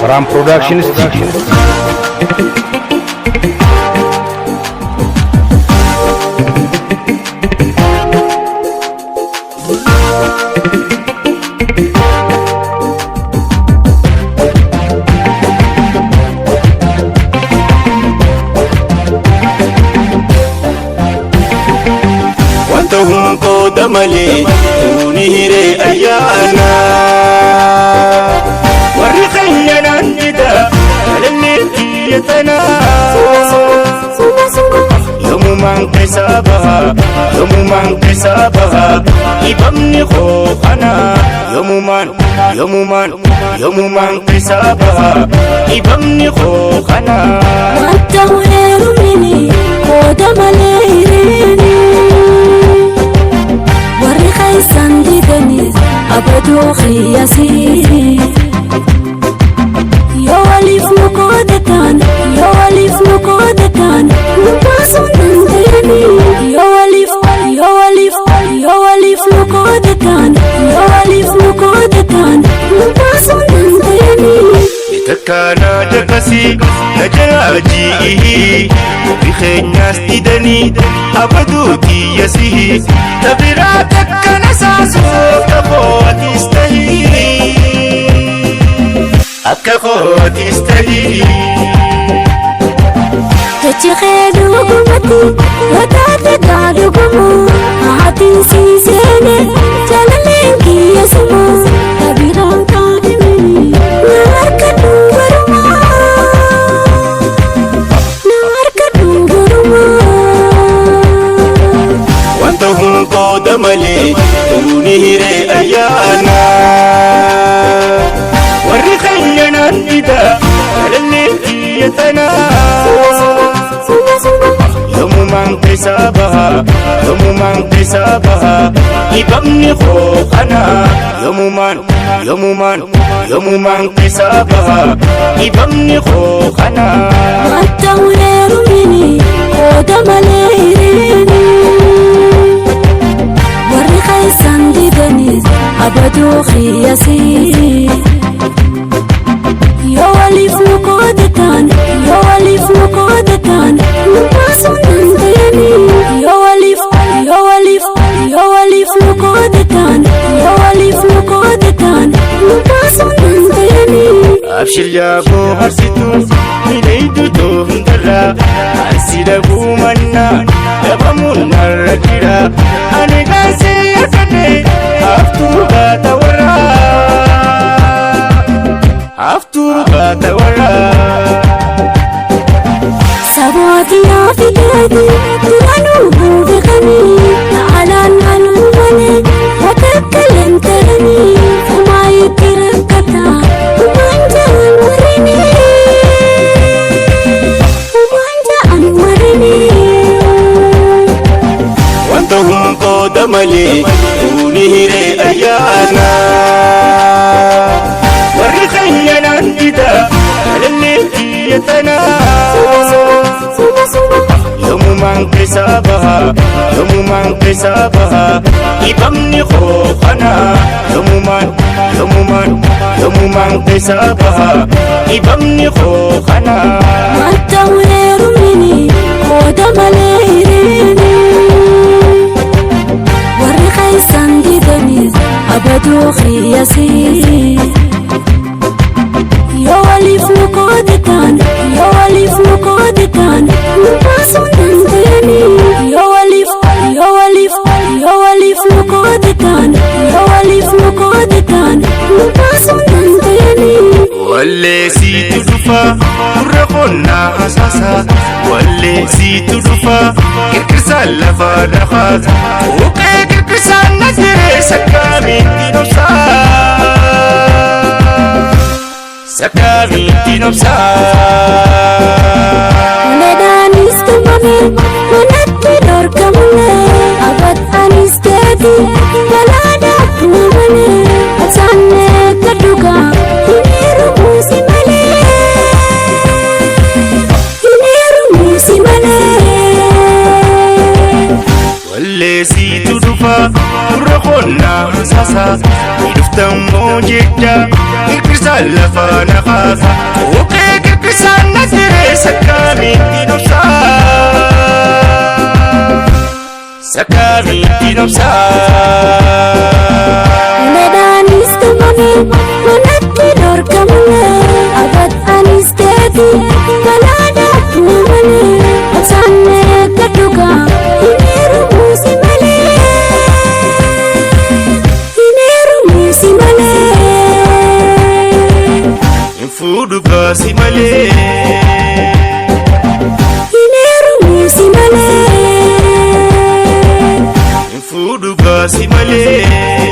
Faraan Production Studio. Wanta hun qooda malee tuuni hiree ayyaana. Warri keenya naan dida jaalallee kiyya tanaa. Yoomumaan keessaa baha, yoomumaan keessaa baha, dhibamni koo kana. Yoomumaan, yoomumaan, yoomumaan keessaa baha, dhibamni koo kana. Wanta heerumini qooda malee hiriini. Warri keessan didanii abaduu qiyyasii. Yoo waliif nu qoodatan, yoo waliif nu qoodatan, nu baasuu dandeenye. Yoo waliif, yoo waliif, yoo waliif nu qoodatan, yoo waliif nu qoodatan, nu baasuu dandeenye. Takkaana jakasii na jalaa ji'ihii warri keenyaas didanii abaduu kiyyasii tabiraa takkana saasuuf kafootis tahii akka kootis tahii. Jechi kee dhugumatti yoo taate gaa dhugumu haatiin sii seene jaalalleen kiyya sumu kabiraan kaadhimini na harka duubaruma na harka duubaruma. Wanta hun qooda malee tuuni hiree ayyaana. Warri keenya naan dida jaalallee kiyya tanaa. Yoomumaan keessaa baha, yoomumaan keessaa baha, dhibamni koo kana. Yoomumaan, yoomumaan, yoomumaan keessaa baha, dhibamni koo kana. Wanta heerumini qooda malee hiriini. Warri keessan didanii abaduu qiyyasii. Yoo waliif nu qoodatan, yoo waliif nu qoodatan, nu baasuu dandeenye. Yoo waliif, yoo waliif, yoo waliif nu qoodatan, yoo waliif nu qoodatan, nu baasuu dandeenye. Abshir yaaboo harsitu miidhagduu hundarraa ansi dhabuu mannaa dhabamuun narra jira ani gaasee harkadhe haftuu baata warraa haftuu baata warraa. Sabaati yaa fideeti duranuu buufiqanii alaan aluu malee watakkaleen taranii fumaa itti rakkata humaan ja'an warrini humaan ja'an warrini. Wanta hun qooda malee tuuni hiree ayyaana. Warri keenya naan dida jaalallee kiyya tanaa. Yoomumaan keessaa baha, yoomumaan keessaa baha, dhibamni koo kana. Yoomumaan, yoomumaan, yoomumaan keessaa baha, dhibamni koo kana. Wanta heerumini qooda malee hiriini. Warri keessan didanii abaduu qiyyasii. Yoo waliif nu qoodatan, yoo waliif nu qoodatan, nu baasuu dandeenye. Yoo waliif, yoo waliif, yoo waliif nu qoodatan, yoo waliif nu qoodatan, nu baasuu dandeenye. Wallee siitu dhufa gurra qonnaa hasaasa. Wallee siitu dhufa kirkirsaan lafa dhahaa. Tuuqee kirkirsaan na jiree sakkaamitti dhobsaa. Sakkaamitti dhobsaa. Uleedhaanis tumame manatti dhorkamule abadhaanis keeti balaadhaaf malee obsaanee gadhugaa hin heerumuusi malee hin heerumuusi malee. Wallee siitu dhufa gurra qonnaa hasaasa. Ni dhuftan moo jecha Kirkirsaan lafaa na kaasa. Quuqee kirkirsaan na diree sakkaamitti dhobsaa. Sakkaamitti dhobsaa. Uleedhaanis tumame manatti dhorkamne abad anis keeti balaadhaaf malee obsaan eeggadhu dhugaa hin heerumuusi malee hin heerumuusi malee. Hin fuudhu baasi malee. Hin heerumuusi malee. Hin fuudhu baasi malee.